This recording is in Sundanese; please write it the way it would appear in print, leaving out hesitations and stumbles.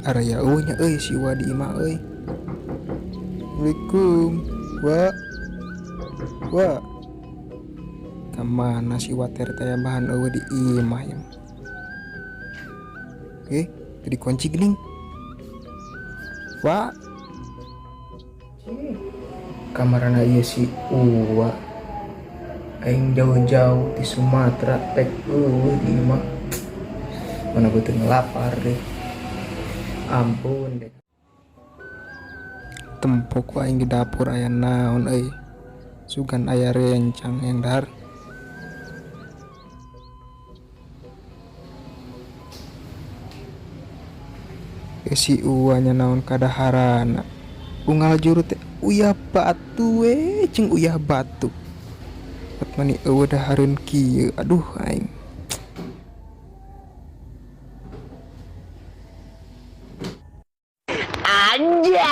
Araya euweuh nya euy si Wa di imah euy. Assalamualaikum. Wa. Wa. Kamana si Wa teh taya bahan euweuh di imah ya. Teu dikunci geuning. Wa. Kamarana ieu si Uwa. Aing jauh-jauh di Sumatera pek euweuh di imah. Mana beuteung lapar deh. Ampun deh. Tempo ku aing di dapur aya naon euy. Sugan aya rencang yang dahar. Si Uwa nya naon kadaharana. Unggal juru teh uyah batu we jeung uyah batu. Pat mani euweuh dahareun kieu. Aduh aing. Anjay.